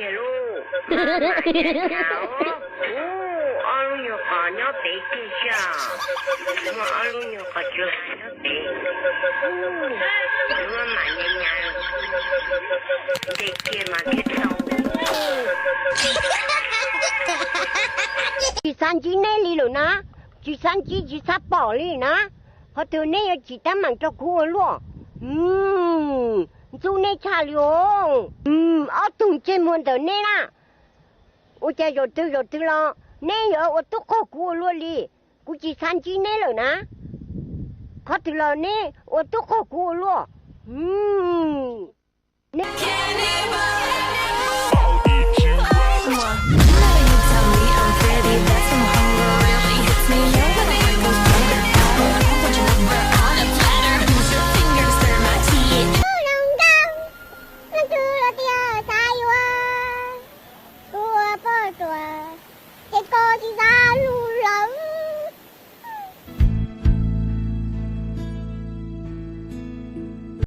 Lauj, ub, ob lub nyuag qos nyob pem kiag xwb, muaj ob lub nyuag qos tsuas nyob pem, ub, lub mam nyas nyas, ntes kiag mas thiaj tau. Tsis xav ntsib neb li lawm na, tsis xav ntsib tsis xav pom li na. Qhov twg neb yuav tsim teeb meem rau kuv ua luaj? Ntxub neb tshaj li os. Ob tug ntsej muag ntawm neb na, ua cas zaum twg zaum twg los neb yuav ua tub qaug kuv ua luaj li? Kuv tsis xav ntsib neb lawm na. Qhov twg los neb ua tub qaug kuv ua luaj. Neb